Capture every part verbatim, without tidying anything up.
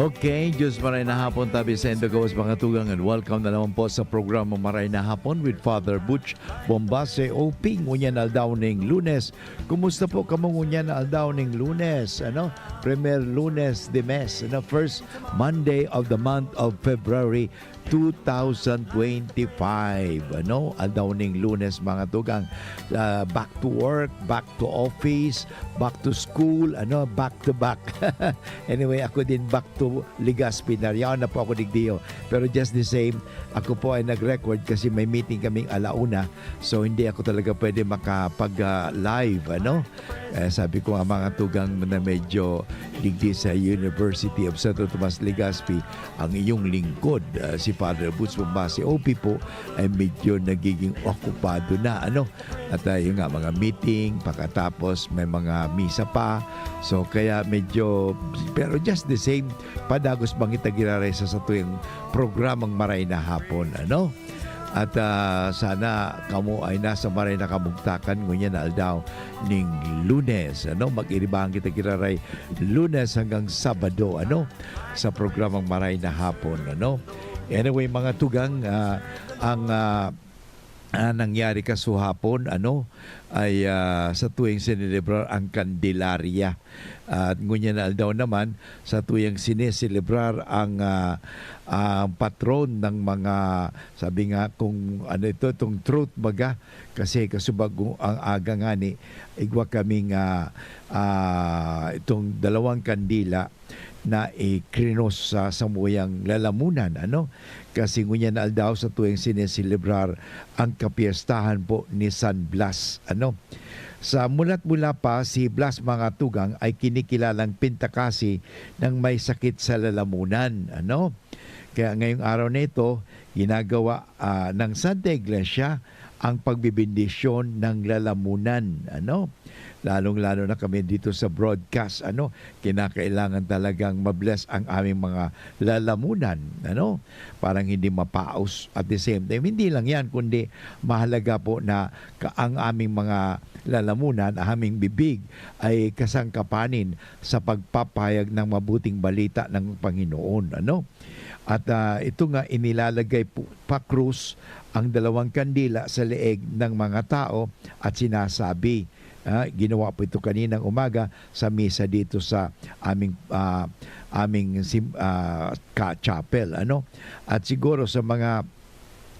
Okay, Diyos maray na hapon tabi sa indo gabos, mga tugang, and welcome na naman po sa programa Maray na Hapon with Father Butch Bombase, O P, ngunyan aldaw ning Lunes. Kumusta po kamo ngunyan aldaw ning Lunes? Ano? Primer Lunes de mes, ano? First Monday of the month of February two thousand twenty-five. Ano? Aldaw ning Lunes, mga tugang. Ah, back to work, back to office, back to school, ano? Back to back. Anyway, ako din back to Legazpi. Nariyaon na po ako digdiyo. Pero just the same, ako po ay nag-record kasi may meeting kaming ala una. So, hindi ako talaga pwede makapag, ah, live, ano? Eh, sabi ko nga, mga tugang, na medyo digdi sa University of Santo Tomas Legazpi, ang iyong lingkod, ah, si Father Butch Bombase, O P po, ay medyo nagiging okupado na, ano? At, ah, yun nga, mga meeting, pagkatapos may mga misa pa. So, kaya medyo, pero just the same, padagos bang kita giraray sa satuyang programang Maray na Hapon, ano? At, ah, sana kamo ay nasa maray na kamugtakan ngunyan na aldaw ning Lunes, ano? Mag-iribahan kita giraray Lunes hanggang Sabado, ano? Sa programang Maray na Hapon, ano? Anyway, mga tugang, ah, ang, ah, ah, nangyari kasuhapon, ano, ay, ah, sa tuwing sinelebrar ang Candelaria. At ngunyan na aldaw naman, sa tuyang sineselebrar ang, ah, ang patron ng mga, sabi nga, kung ano ito, itong truth baga, kasi kasubag ang aga ngani, igwa kaming, ah, ah, itong dalawang kandila na ikrinos sa samuyang lalamunan, ano? Kasi ngunyan na aldaw sa tuwing sineselebrar ang kapiyestahan po ni San Blas, ano? Sa mulat mula pa, si Blas, mga tugang, ay kinikilalang pintakasi ng may sakit sa lalamunan, ano? Kaya ngayong araw na ito, ginagawa, ah, ng Santa Iglesia ang pagbibindisyon ng lalamunan, ano? Lalong-lalo na kami dito sa broadcast, ano? Kinakailangan talagang ma-bless ang aming mga lalamunan, ano? Parang hindi mapaos. At the same time, hindi lang yan, kundi mahalaga po na ka-, ang aming mga lalamunan, aming bibig ay kasangkapanin sa pagpapahayag ng mabuting balita ng Panginoon, ano? At, ah, ito nga, inilalagay po pa krus ang dalawang kandila sa leeg ng mga tao at sinasabi, ah, ginawa po ito kaninang umaga sa misa dito sa aming, ah, aming sim-, ah, ka-, chapel, ano? At siguro sa mga,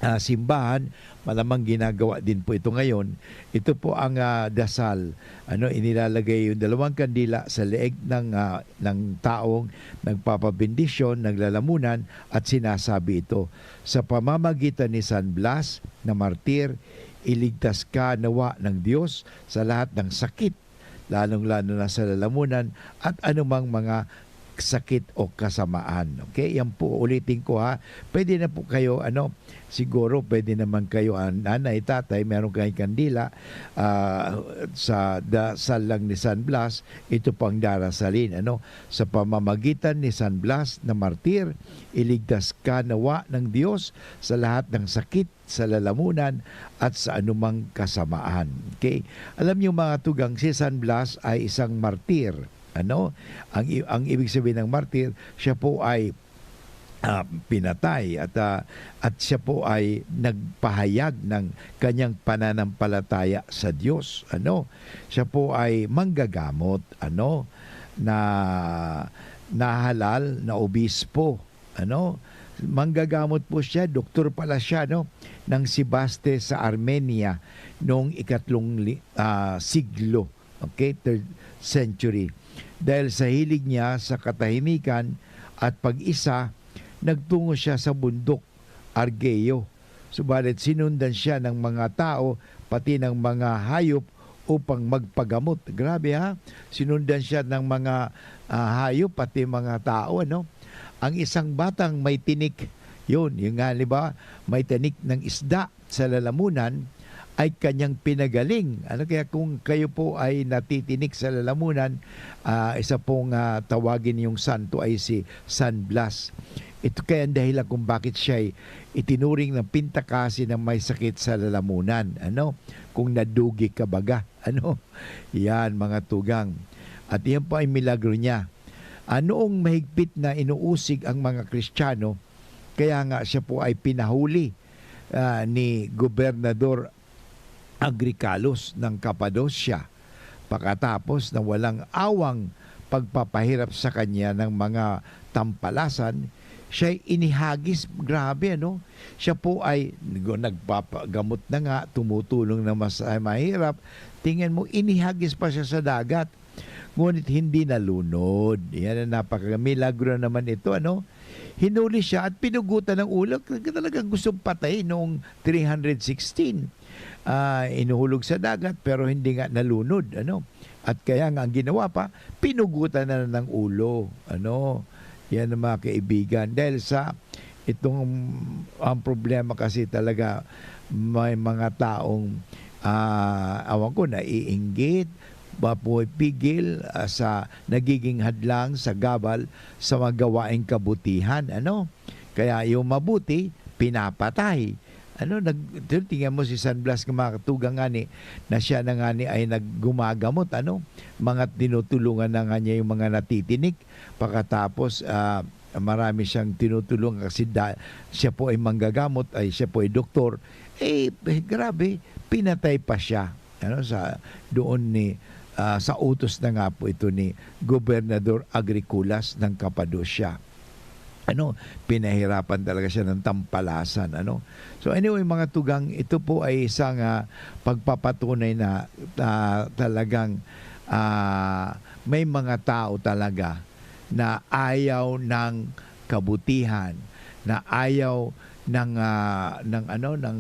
ah, simbahan, malamang ginagawa din po ito ngayon. Ito po ang, ah, dasal, ano, inilalagay yung dalawang kandila sa leeg ng, ah, ng taong nagpapabendisyon, naglalamunan, at sinasabi ito, "Sa pamamagitan ni San Blas na martir, iligtas ka nawa ng Diyos sa lahat ng sakit, lalong-lalo na sa lalamunan at anumang mga sakit o kasamaan." Okay? Yan po, ulitin ko ha. Pwede na po kayo, ano, siguro pwede naman kayo, ah, nanay, tatay, meron kayong kandila, ah, sa dasal lang ni San Blas, ito pang darasalin, ano? "Sa pamamagitan ni San Blas na martir, iligtas ka nawa ng Diyos sa lahat ng sakit, sa lalamunan, at sa anumang kasamaan." Okay? Alam niyo, mga tugang, si San Blas ay isang martir. Ano? Ang i-, ang ibig sabihin ng martir, siya po ay, ah, pinatay at, ah, at siya po ay nagpahayag ng kanyang pananampalataya sa Diyos. Ano? Siya po ay manggagamot, ano, na nahalal na obispo, ano? Manggagamot po siya, doktor pala siya, no, ng Sebaste sa Armenia noong ikatlong li-, ah, siglo, okay, third century. Dahil sa hilig niya sa katahimikan at pag-isa, nagtungo siya sa bundok Argeo. Subalit sinundan siya ng mga tao, pati ng mga hayop, upang magpagamot. Grabe, ha? Sinundan siya ng mga, ah, hayop, pati mga tao, ano? Ang isang batang may tinik, yun, yung nga, di ba, may tinik ng isda sa lalamunan, ay kanyang pinagaling. Ano kaya kung kayo po ay natitinik sa lalamunan, ah, isa pong, ah, tawagin yung santo ay si San Blas. Ito kaya ang dahilan kung bakit siya ay itinuring ng pintakasi ng may sakit sa lalamunan. Ano? Kung nadugi ka baga. Ano? Yan, mga tugang. At iyan po ay milagro niya. Ah, noong mahigpit na inuusig ang mga Kristiyano, kaya nga siya po ay pinahuli, ah, ni Gobernador Agricalos ng Cappadocia. Pakatapos na walang awang pagpapahirap sa kanya ng mga tampalasan, siya'y inihagis. Grabe, ano? Siya po ay nagpapagamot na nga, tumutulong na mas, ay mahirap. Tingnan mo, inihagis pa siya sa dagat. Ngunit hindi nalunod. Yan ang napaka-, milagro naman ito, ano? Hinuli siya at pinugutan ng ulo. Talagang gustong patay noong three hundred sixteen. Ah, inuhulog sa dagat pero hindi nga nalunod, ano? At kaya nga ang ginawa pa, pinugutan na ng ulo, ano? Yan ang mga kaibigan. Dahil sa itong, ang problema kasi talaga, may mga taong, ah, awan ko, naiinggit, mapupigil, ah, sa nagiging hadlang sa gabal sa mga gawaing kabutihan, ano? Kaya yung mabuti, pinapatay. Ano, nag-, tingnan mo si San Blas nga mga katugang ngani, na siya na ngani ay naggumagamot, ano? Mga tinutulungan na nga niya yung mga natitinik. Pakatapos, ah, marami siyang tinutulungan kasi da-, siya po ay manggagamot, ay siya po ay doktor. Eh, eh, grabe, pinatay pa siya. Ano, sa, doon ni, ah, sa utos na nga po ito ni Gobernador Agricolas ng Cappadocia. Ano, pinahirapan talaga siya ng tampalasan, ano. So anyway, mga tugang, ito po ay isang, ah, pagpapatunay na, ah, talagang, ah, may mga tao talaga na ayaw ng kabutihan, na ayaw ng, ah, ng ano, ng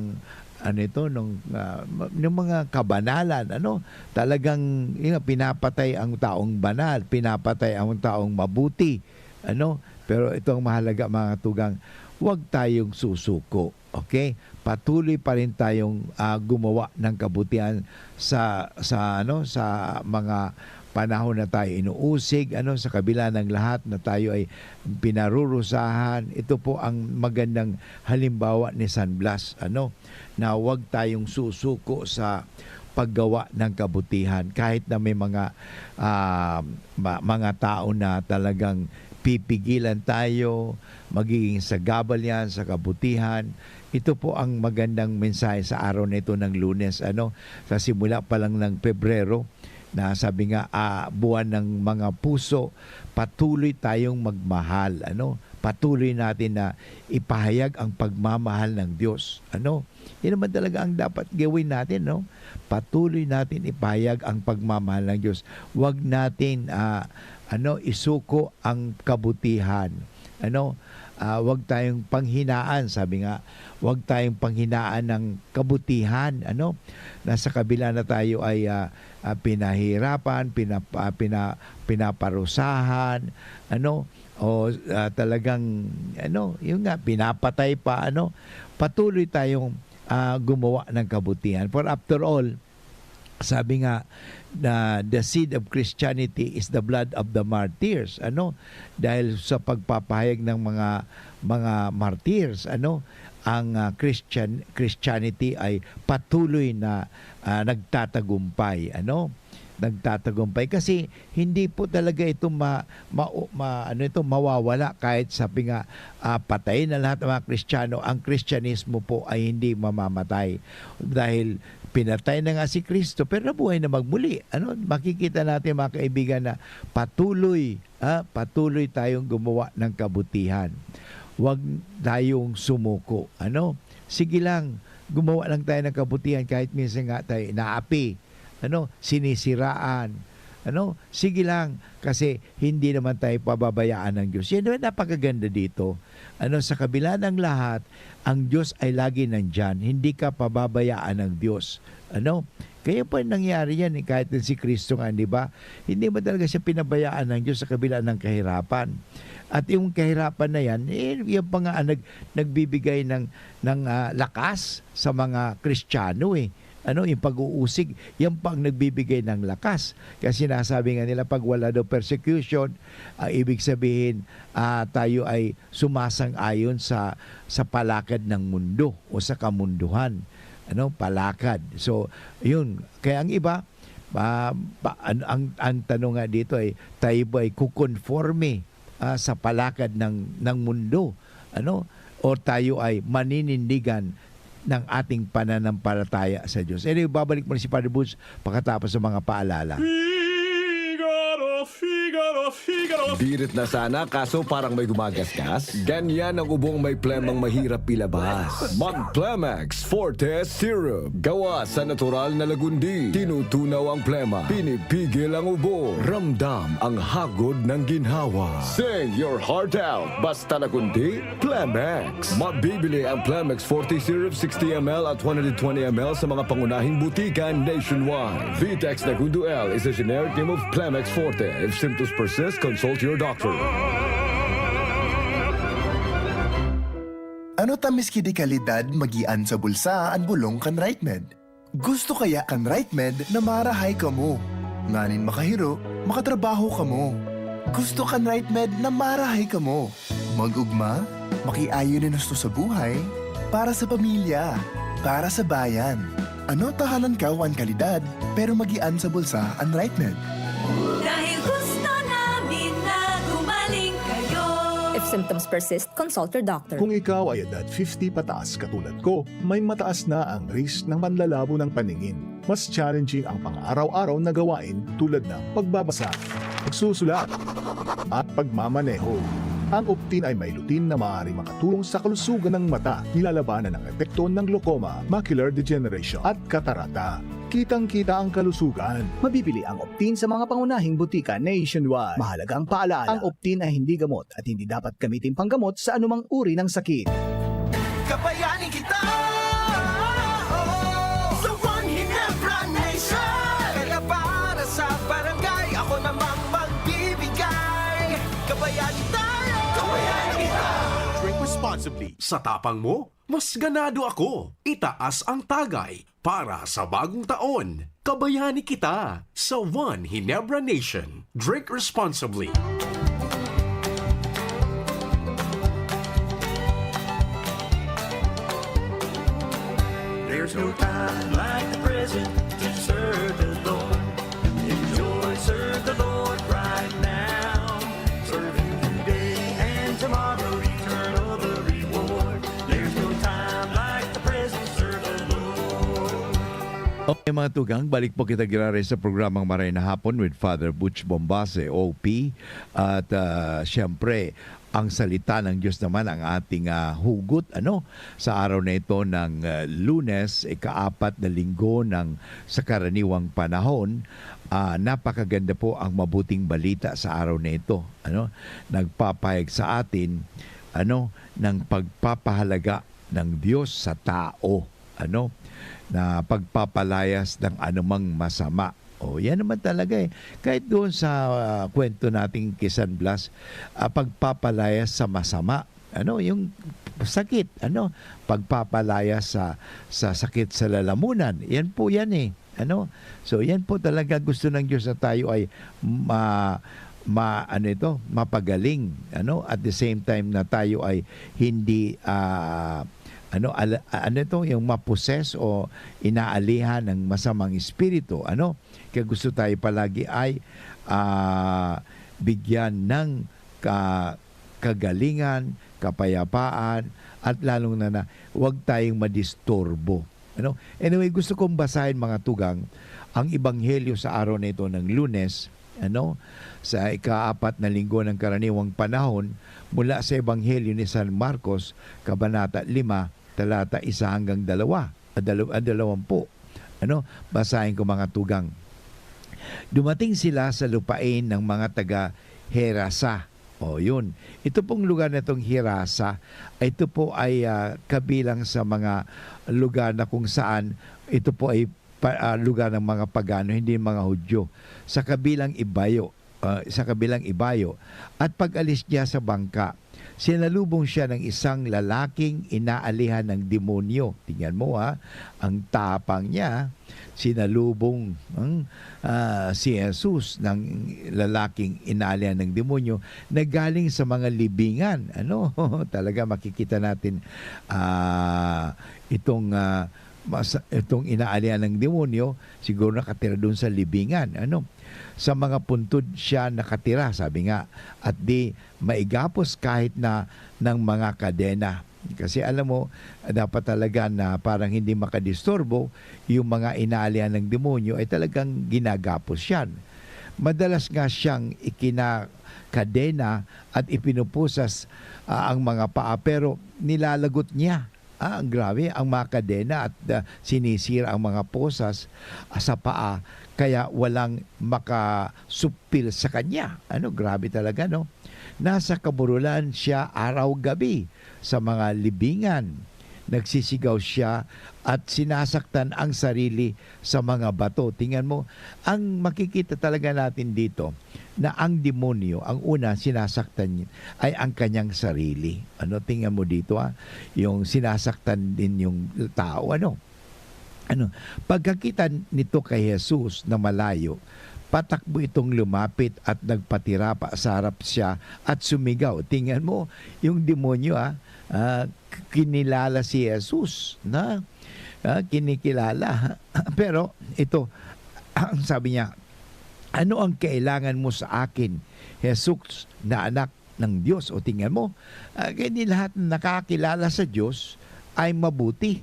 ano ito, ng, ah, ma-, ng mga kabanalan, ano. Talagang, yun nga, pinapatay ang taong banal, pinapatay ang taong mabuti, ano. Pero ito ang mahalaga, mga tugang, huwag tayong susuko, okay? Patuloy pa rin tayong, ah, gumawa ng kabutihan sa, sa, ano, sa mga panahon na tayo inuusig, ano, sa kabila ng lahat na tayo ay pinarurusahan. Ito po ang magandang halimbawa ni San Blas, ano, na huwag tayong susuko sa paggawa ng kabutihan. Kahit na may mga, ah, ma-, mga tao na talagang pipigilan tayo, magiging sagabal yan sa kabutihan. Ito po ang magandang mensahe sa araw na ito ng Lunes, ano, sa simula pa lang ng Pebrero, na sabi nga, ah, buwan ng mga puso, patuloy tayong magmahal, ano? Patuloy natin na ipahayag ang pagmamahal ng Diyos, ano? Yan naman talaga ang dapat gawin natin, no? Patuloy natin ipahayag ang pagmamahal ng Diyos. Huwag natin, ah, ano, isuko ang kabutihan. Ano? Ah, huwag tayong panghinaan, sabi nga, huwag tayong panghinaan ng kabutihan, ano? Na sa kabila na tayo ay, ah, ah, pinahihirapan, pinap-, ah, pina-, pinaparusahan, ano? O, ah, talagang, ano, yun nga, pinapatay pa, ano? Patuloy tayong, ah, gumawa ng kabutihan. For after all, sabi nga na, "The seed of Christianity is the blood of the martyrs." Ano? Dahil sa pagpapahayag ng mga, mga martyrs, ano? Ang, ah, Christian, Christianity ay patuloy na, ah, nagtatagumpay, ano? Nagtatagumpay kasi hindi po talaga ito ma-, ma-, ma-, ano ito, mawawala kahit sabi nga, ah, patay na lahat ng mga Kristiyano, ang Kristyanismo po ay hindi mamamatay. Dahil pinatay na nga si Kristo, pero nabuhay na magmuli. Ano, makikita natin, mga kaibigan, na patuloy, ah, patuloy tayong gumawa ng kabutihan. Huwag tayong sumuko. Ano? Sige lang, gumawa lang tayo ng kabutihan kahit minsan nga tayo inaapi, ano, sinisiraan. Ano, sige lang, kasi hindi naman tayo pababayaan ng Diyos. Yan naman napakaganda dito. Ano, sa kabila ng lahat, ang Diyos ay lagi nandyan. Hindi ka pababayaan ng Diyos. Ano? Kaya pa nangyari yan, eh, kahit na si Kristo nga, di ba? Hindi man talaga siya pinabayaan ng Diyos sa kabila ng kahirapan. At yung kahirapan na yan, eh, yan pa nga ang nag-, nagbibigay ng, ng, ah, lakas sa mga Kristiyano, eh. Ano, yung pag-uusig, yan pa ang nagbibigay ng lakas. Kasi sinasabi nga nila, pag wala daw persecution, ah, ibig sabihin, ah, tayo ay sumasang-ayon sa, sa palakad ng mundo o sa kamunduhan. Ano, palakad. So, yun. Kaya ang iba, Ah, pa-, an-, ang, ang tanong nga dito ay, tayo ba ay kukonforme, ah, sa palakad ng, ng mundo? Ano? O tayo ay maninindigan ng ating pananampalataya sa Diyos? Anyway, babalik muna si Father Butch pakatapos ng mga paalala. Figaro, Figaro, Figaro. Birit na sana, kaso parang may gumagasgas. Ganyan ang ubong may plemang mahirap ilabas. Mag Plemex Forte Syrup. Gawa sa natural na lagundi. Tinutunaw ang plema. Pinipigil ang ubo. Ramdam ang hagod ng ginhawa. Sing your heart out. Basta lagundi, Plemex. Mabibili ang Plemex Forte Syrup sixty M L at one hundred twenty M L sa mga pangunahing butika nationwide. Vitex Nagundo L is a generic name of Plemex Forte. If symptoms persist, consult your doctor. Ano ta miski di kalidad magian sa bulsa an bolong kan Rightmed? Gusto kaya kan Rightmed na marahay kamo? Nganing makahiro, makatrabaho kamo. Gusto kan Rightmed na marahay kamo? Mag-ugma, makiayon na gusto sa buhay, para sa pamilya, para sa bayan. Ano ta halangkaw an kalidad, pero magian sa bulsa an Rightmed? Dahil gusto namin na gumaling kayo. If symptoms persist, consult your doctor. Kung ikaw ay edad fifty pataas katulad ko, may mataas na ang risk ng panlalabo ng paningin. Mas challenging ang pang-araw-araw na gawain tulad ng pagbabasa, pagsusulat, at pagmamaneho. Ang Optin ay may lutein na maaaring makatulong sa kalusugan ng mata, nilalabanan ang epekto ng glaucoma, macular degeneration, at katarata. Kitang-kita ang kalusugan. Mabibili ang Optin sa mga pangunahing butika nationwide. Mahalagang paalala, ang Optin ay hindi gamot at hindi dapat gamitin panggamot sa anumang uri ng sakit. Kabayani kita, oh, sa One Ginebra Nation. Kaya para sa barangay, ako namang magbibigay. Kabayani tayo, kabayani kita. Drink responsibly. Sa tapang mo, mas ganado ako. Itaas ang tagay para sa bagong taon. Kabayani kita sa One Ginebra Nation. Drink responsibly. There's no time like the present to serve the Lord. Enjoy, serve the Lord right now. Serve Him today and tomorrow, eternal the reward. There's no time like the present, serve the Lord. Okay, mga tugang, balik po kita giraray sa programang Maray na Hapon with Father Butch Bombase, O P. At, ah, siyempre, ang salita ng Diyos naman ang ating, ah, hugot, ano, sa araw na ito ng, ah, Lunes, ikaapat na linggo ng sa karaniwang panahon. Ah, napakaganda po ang mabuting balita sa araw na ito, ano, nagpapahayag sa atin, ano, ng pagpapahalaga ng Diyos sa tao, ano, na pagpapalayas ng anumang masama. O, yan naman talaga eh. Kahit doon sa, ah, kwento nating ki San Blas, ah, pagpapalayas sa masama. Ano, yung sakit, ano, pagpapalayas sa, sa sakit sa lalamunan. Yan po yan eh. Ano? So, yan po talaga gusto ng Diyos na tayo ay ma-, ma-, ano ito, mapagaling, ano? At the same time na tayo ay hindi, ah, ano, ala-, ano ito, yung ma-possess o inaalihan ng masamang espiritu, ano? Kaya gusto tayo palagi ay, ah, bigyan ng ka-, kagalingan, kapayapaan, at lalong na, na huwag tayong madisturbo. Ano? Anyway, gusto kong basahin, mga tugang, ang Ebanghelyo sa araw na ito ng Lunes, ano, sa ikaapat na linggo ng karaniwang panahon, mula sa Ebanghelyo ni San Marcos, Kabanata lima, talata isa hanggang dalawa, ah, dalaw-, ah, dalawampu. Ano? Basahin ko, mga tugang. Dumating sila sa lupain ng mga taga Gerasa. O, yun. Ito pong lugar na itong Gerasa, ito po ay, ah, kabilang sa mga lugar na kung saan ito po ay pa-, ah, lugar ng mga pagano, hindi mga Hudyo. Sa kabilang ibayo, ah, sa kabilang ibayo. At pag-alis niya sa bangka, sinalubong siya ng isang lalaking inaalihan ng demonyo. Tingnan mo, ha, ang tapang niya, sinalubong, hmm, ah, si Jesus ng lalaking inaalihan ng demonyo na galing sa mga libingan. Ano? Talaga makikita natin, ah, itong, ah, mas, itong inaalihan ng demonyo, siguro nakatira dun sa libingan, ano? Sa mga puntod siya nakatira, sabi nga, at di maigapos kahit na ng mga kadena. Kasi alam mo, dapat talaga na parang hindi makadisturbo, yung mga inaalihan ng demonyo ay talagang ginagapos yan. Madalas nga siyang ikinakadena at ipinupusas, ah, ang mga paa, pero nilalagot niya. Ah, ang grabe, ang mga kadena at, ah, sinisira ang mga posas, ah, sa paa, kaya walang makasupil sa kanya. Ano, grabe talaga, no? Nasa kaburulan siya araw-gabi sa mga libingan. Nagsisigaw siya at sinasaktan ang sarili sa mga bato. Tingnan mo, ang makikita talaga natin dito, na ang demonyo, ang una, sinasaktan niya ay ang kanyang sarili. Ano, tingnan mo dito, ah, yung sinasaktan din yung tao, ano? Ano, pagkakita nito kay Jesus na malayo, patakbo itong lumapit at nagpatirapa sa harap siya at sumigaw. Tingnan mo, yung demonyo, ah, ah, k-, kinilala si Jesus, na, ah, kinikilala. Pero ito, ang sabi niya, "Ano ang kailangan mo sa akin, Jesus na anak ng Diyos?" O, tingnan mo, ah, kaya di lahat na nakakilala sa Diyos ay mabuti.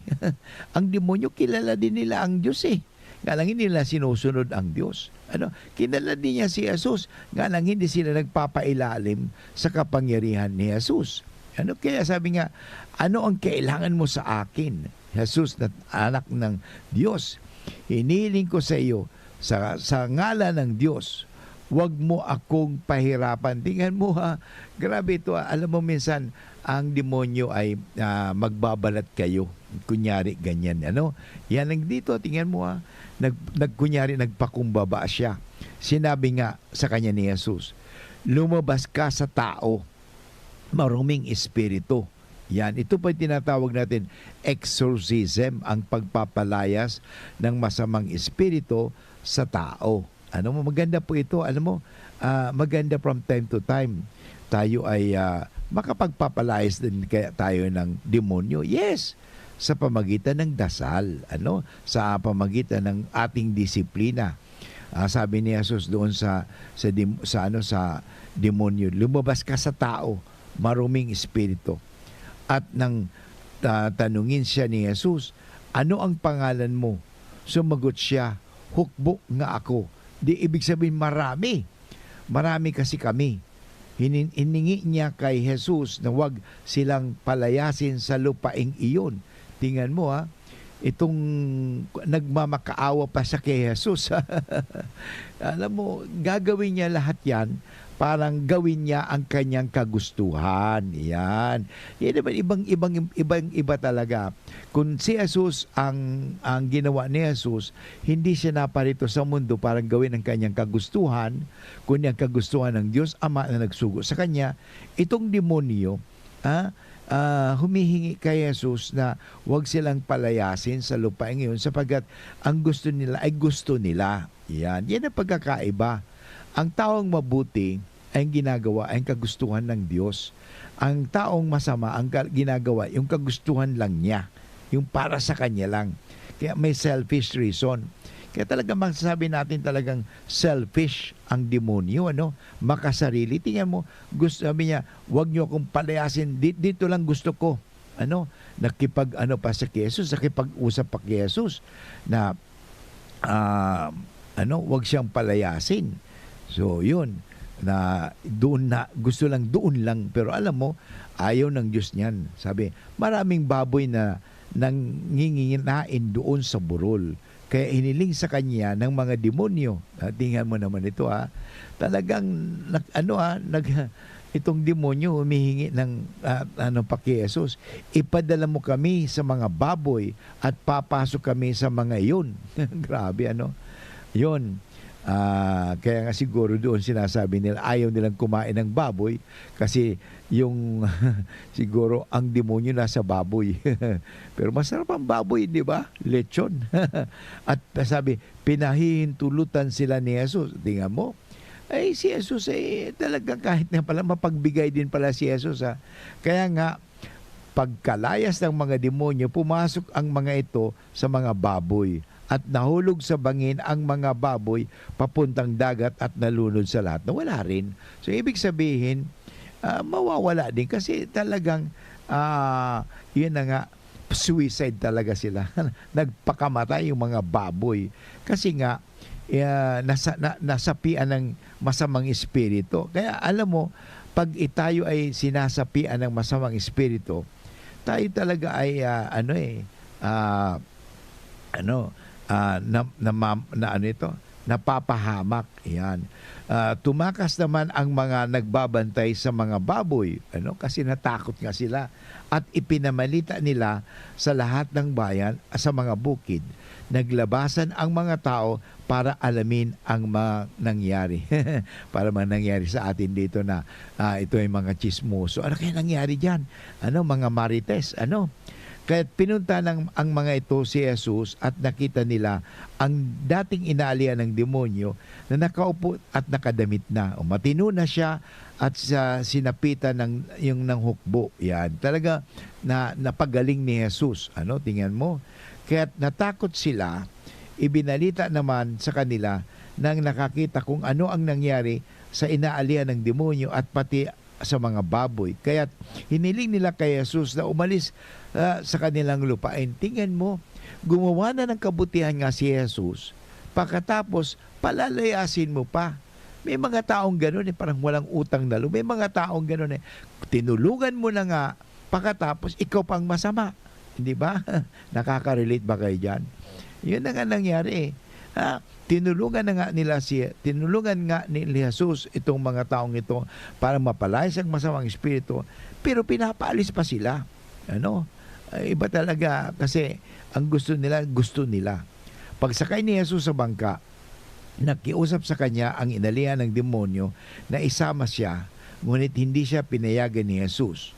Ang demonyo, kilala din nila ang Diyos, eh. Nga lang hindi nila sinusunod ang Diyos. Ano, kilala din niya si Jesus, nga lang hindi sila nagpapailalim sa kapangyarihan ni Jesus. Ano, kaya sabi nga, "Ano ang kailangan mo sa akin, Jesus na anak ng Diyos? Hiniling ko sa iyo, sa, sa ngalan ng Diyos, wag mo akong pahirapan." Tingnan mo, ha, grabe ito, ah. Alam mo, minsan, ang demonyo ay, ah, magbabalat kayo. Kunyari, ganyan, ano? Yan ang dito, tingnan mo, ah. Nag-, nag-, kunyari, nagpakumbaba siya. Sinabi nga sa kanya ni Jesus, "Lumabas ka sa tao, maruming espiritu." Yan. Ito pa yung tinatawag natin exorcism, ang pagpapalayas ng masamang espiritu sa tao. Ano mo, maganda po ito. Alam mo, ah, maganda from time to time. Tayo ay, ah, makapagpapalayas din kaya tayo ng demonyo. Yes, sa pamagitan ng dasal, ano, sa pamagitan ng ating disiplina. Ah, sabi ni Jesus doon sa, sa dem-, sa ano, sa demonyo, "Lumabas ka sa tao, maruming espiritu." At nang ta-, tanungin siya ni Jesus, "Ano ang pangalan mo?" Sumagot siya, "Hukbo nga ako." Di ibig sabihin, marami. Marami kasi kami. Hinin-, hiningi niya kay Jesus na wag silang palayasin sa lupaing iyon. Tingnan mo, ha, itong nagmamakaawa pa siya kay Jesus. Alam mo, gagawin niya lahat yan, parang gawin niya ang kanyang kagustuhan. Yan. Yan naman, ibang, ibang, ibang iba talaga. Kung si Jesus, ang, ang ginawa ni Jesus, hindi siya naparito sa mundo para gawin ang kanyang kagustuhan, kundi ang kagustuhan ng Diyos Ama na nagsugo sa kanya. Itong demonyo, ah, ah, humihingi kay Jesus na wag silang palayasin sa lupaing iyon sapagkat ang gusto nila ay gusto nila. Yan. Yan ang pagkakaiba. Ang taong mabuti ay ang ginagawa ay ang kagustuhan ng Diyos. Ang taong masama, ang ka-, ginagawa, yung kagustuhan lang niya. Yung para sa kanya lang. Kaya may selfish reason. Kaya talaga masasabi natin talagang selfish ang demonyo, ano? Makasarili. Tingnan mo, gusto, sabi niya, "Wag niyo akong palayasin. Di-, dito lang gusto ko." Ano? Nakipag-ano pa sa kay Jesus, nakipag-usap pa kay Jesus na, ah, ano, wag siyang palayasin. So, yun, na doon na, gusto lang, doon lang. Pero alam mo, ayaw ng Diyos niyan. Sabi, maraming baboy na nanginginain doon sa burol. Kaya hiniling sa kanya ng mga demonyo. Ah, tingnan mo naman ito, ha. Talagang nag-, ano, ha, nag-, itong demonyo humihingi ng, ah, ano pa kay Jesus, "Ipadala mo kami sa mga baboy at papasok kami sa mga iyon." Grabe, ano? Yun. Ah, kaya nga siguro doon sinasabi nila, ayaw nilang kumain ng baboy kasi yung, siguro ang demonyo nasa baboy. Pero masarap ang baboy, di ba? Lechon. At sabi, pinahihintulutan sila ni Jesus. Tingnan mo, ay, si Jesus, eh, talagang kahit na pala mapagbigay din pala si Jesus, ha. Kaya nga, pagkalayas ng mga demonyo, pumasok ang mga ito sa mga baboy, at nahulog sa bangin ang mga baboy papuntang dagat at nalunod sa lahat. Nawala rin. So, ibig sabihin, ah, mawawala din kasi talagang, ah, yun na nga, suicide talaga sila. Nagpakamatay yung mga baboy. Kasi nga, ah, nasa-, na-, nasapian ng masamang espiritu. Kaya alam mo, pag tayo ay sinasapian ng masamang espiritu, tayo talaga ay, ah, ano eh, ah, ano, ah, na, na, na ano ito? Napapahamak. Yan. Ah, tumakas naman ang mga nagbabantay sa mga baboy, ano, kasi natakot nga sila, at ipinamalita nila sa lahat ng bayan, sa mga bukid. Naglabasan ang mga tao para alamin ang mga nangyari. Para mga nangyari sa atin dito na, ah, ito ay mga tsismoso. Ano kaya nangyari diyan? Ano, mga marites? Ano? Kaya pinunta ng, ang mga ito si Jesus at nakita nila ang dating inaalihan ng demonyo na nakaupo at nakadamit na. O, matino na siya at sa sinapitan ng, yung ng hukbo. Yan. Talaga na napagaling ni Jesus. Ano, tingnan mo? Kaya natakot sila, ibinalita naman sa kanila nang nakakita kung ano ang nangyari sa inaalihan ng demonyo at pati sa mga baboy. Kaya hiniling nila kay Jesus na umalis, ah, sa kanilang lupain. Tingnan mo, gumawa na ng kabutihan nga si Jesus, pakatapos palalayasin mo pa. May mga taong ganun eh, parang walang utang na loob. May mga taong ganun eh, tinulungan mo na nga, pakatapos ikaw pang masama. Di ba? Nakaka-relate ba kayo diyan? Yun na nga nangyari eh. Ha? Tinulungan na nga nila si, tinulungan nga ni Jesus itong mga taong ito para mapalayas ang masamang espiritu, pero pinapaalis pa sila. Ano? Ay, iba talaga kasi ang gusto nila, gusto nila. Pagsakay ni Jesus sa bangka, nakiusap sa kanya ang inalihan ng demonyo na isama siya, ngunit hindi siya pinayagan ni Jesus.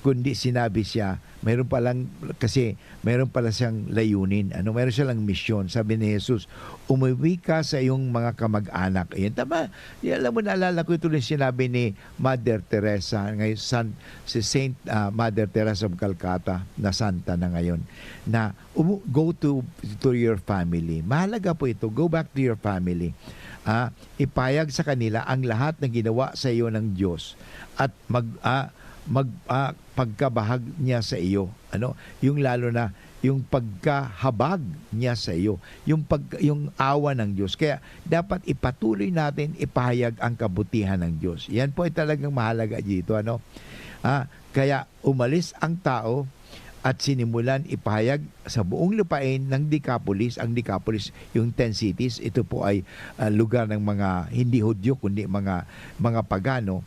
Kundi sinabi siya, mayroon palang, kasi mayroon pala siyang layunin. Ano, mayroon siya lang misyon. Sabi ni Jesus, "Umuwi ka sa iyong mga kamag-anak." Ayan, tama. Yan, alam mo, naalala ko ito yung sinabi ni Mother Teresa, ngayon, San, si Saint, ah, Mother Teresa of Calcutta, na santa na ngayon, na umu-, go to, to your family. Mahalaga po ito. Go back to your family. Ah, ipahayag sa kanila ang lahat na ginawa sa iyo ng Diyos at mag, ah, mag, ah, pagkabahag niya sa iyo. Ano? Yung lalo na, yung pagkahabag niya sa iyo. Yung pag, yung awa ng Diyos. Kaya dapat ipatuloy natin ipahayag ang kabutihan ng Diyos. Yan po ay talagang mahalaga dito, ano? Ah, kaya umalis ang tao at sinimulan ipahayag sa buong lupain ng Decapolis. Ang Decapolis, yung ten cities, ito po ay, ah, lugar ng mga hindi Hudyo, kundi mga, mga pagano.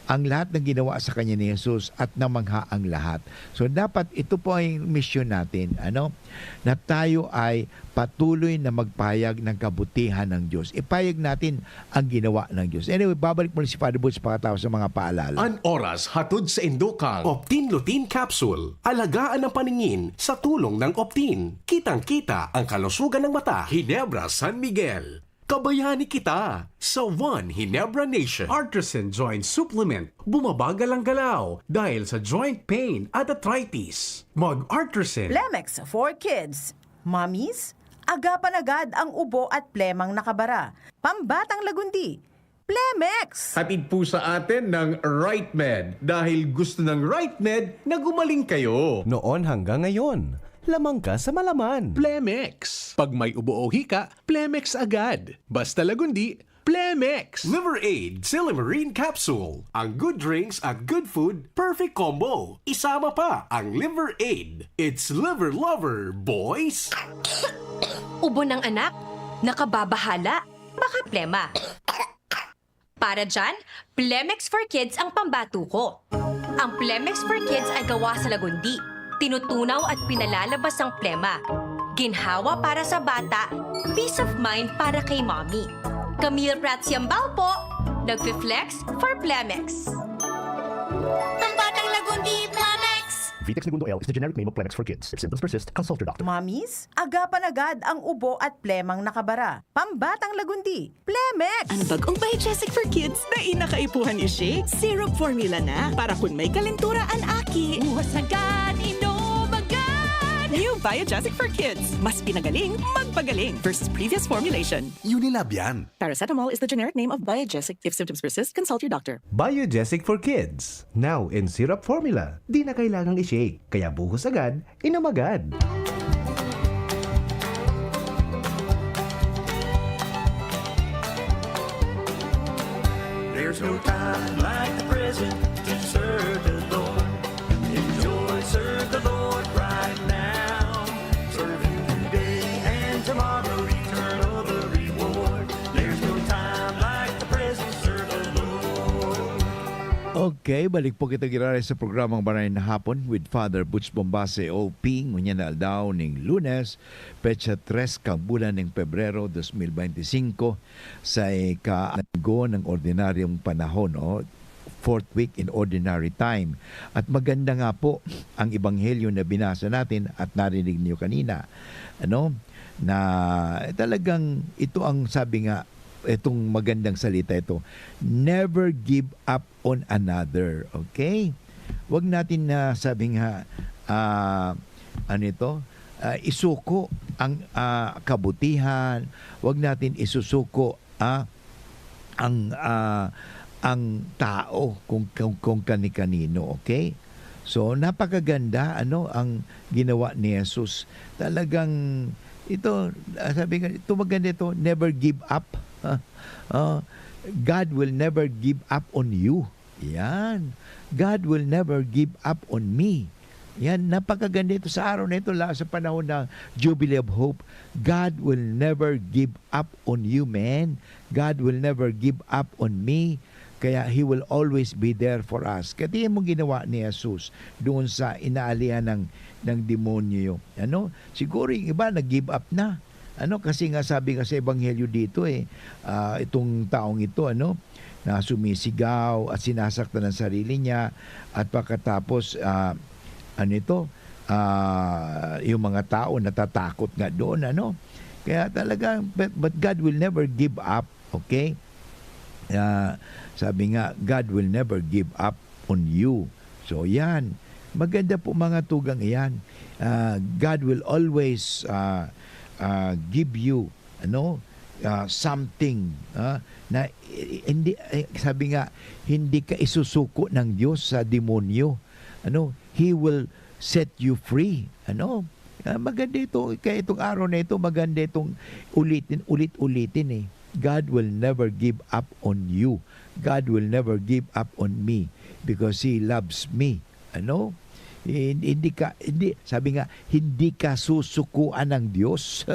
Ang lahat ng ginawa sa kanya ni Jesus at namangha ang lahat. So, dapat ito po ay misyon natin, ano? Na tayo ay patuloy na magpahayag ng kabutihan ng Diyos. Ipahayag natin ang ginawa ng Diyos. Anyway, babalik muli si Father Boots pakatapos ng mga paalala. An oras hatod sa indokang Optin Lutein Capsule. Alagaan ang paningin sa tulong ng Optin. Kitang-kita ang kalusugan ng mata. Ginebra San Miguel. Kabayani kita sa One Ginebra Nation. Artisan Joint Supplement. Bumabagal ang galaw dahil sa joint pain at arthritis. Mag Artisan. Plemex for Kids. Mommies, agapan agad ang ubo at plemang nakabara. Pambatang lagundi, Plemex! Hatid po sa atin ng Right Med, dahil gusto ng Right Med na gumaling kayo. Noon hanggang ngayon, lamang ka sa malaman. Plemex. Pag may ubo o hika, Plemex agad. Basta lagundi, Plemex. Liver Aid Silymarin Capsule. Ang good drinks at good food, perfect combo. Isama pa ang Liver Aid. It's Liver Lover, boys! Ubo ng anak? Nakababahala? Baka plema. Para dyan, Plemex for Kids ang pambato ko. Ang Plemex for Kids ay gawa sa lagundi. Tinutunaw at pinalalabas ang plema. Ginhawa para sa bata, peace of mind para kay mommy. Camille Prats Yambao po, nagfi-flex for Plemex. Pambatang lagundi, Plemex! Vitex Negundo L is the generic name of Plemex for kids. If symptoms persist, consult your doctor. Mommies, agapan agad ang ubo at plemang nakabara. Pambatang lagundi, Plemex! Ang bagong Biogesic for Kids na inakaipuhan ni Shake, syrup formula na para kun may kalentura an aki. Buhos agad, inom agad! New Biogesic for Kids. Mas pinagaling, magpagaling versus previous formulation. Unilab yan. Paracetamol is the generic name of Biogesic. If symptoms persist, consult your doctor. Biogesic for Kids. Now in syrup formula. Di na kailangang i-shake. Kaya buhos agad, inom agad. There's no time like the present to serve the Lord. Enjoy, serve the Lord right now. Serve Him today and tomorrow, eternal the reward. There's no time like the present, serve the Lord. Okay, balik po kita giraray sa programang Banay na Hapon with Father Butch Bombase, O P, ngunyan na aldaw ning Lunes, petsa tres kan bulan ning Pebrero dos mil beintisinko, sa ika-, linggo ng ordinaryong panahon, o fourth week in ordinary time. At maganda nga po ang ebanghelyo na binasa natin at narinig niyo kanina, ano, na talagang ito ang sabi nga, itong magandang salita ito, "Never give up on another." Okay? Wag natin na sabi nga, ah, ano ito? Ah, isuko ang, ah, kabutihan. Wag natin isusuko, ah, ang, ah, ang tao kung, kung, kung kani-kanino, okay? So, napakaganda, ano, ang ginawa ni Jesus. Talagang, ito, ah, sabi nga, ito maganda ito, "Never give up." Ah, God will never give up on you. Yan. "God will never give up on me." Yan, napakaganda ito sa araw na ito, la-, sa panahon ng Jubilee of Hope. "God will never give up on you, man. God will never give up on me." Kaya He will always be there for us. Kaya tingnan mo ginawa ni Jesus doon sa inaalihan ng, ng demonyo. Ano? Siguro yung iba nag-give up na. Ano? Kasi nga sabi nga sa ebanghelyo dito eh, ah, itong taong ito, ano, na sumisigaw at sinasaktan ang sarili niya at pagkatapos, ah, ano ito, ah, yung mga tao natatakot nga doon, ano? Kaya talaga, but, but God will never give up, okay? Ah, sabi nga, "God will never give up on you." So, yan. Maganda po mga tugang iyan. Ah, God will always, ah, ah, give you, ano, ah, something, ah, na, eh, hindi, eh, sabi nga, hindi ka isusuko ng Diyos sa demonyo. Ano, He will set you free. Ano? Ah, maganda ito. Kaya itong araw na ito, maganda itong ulitin, ulit-ulitin eh. God will never give up on you. God will never give up on me because He loves me. Ano? Hin-, hindi ka, hindi, sabi nga, hindi ka susukuan ng Diyos.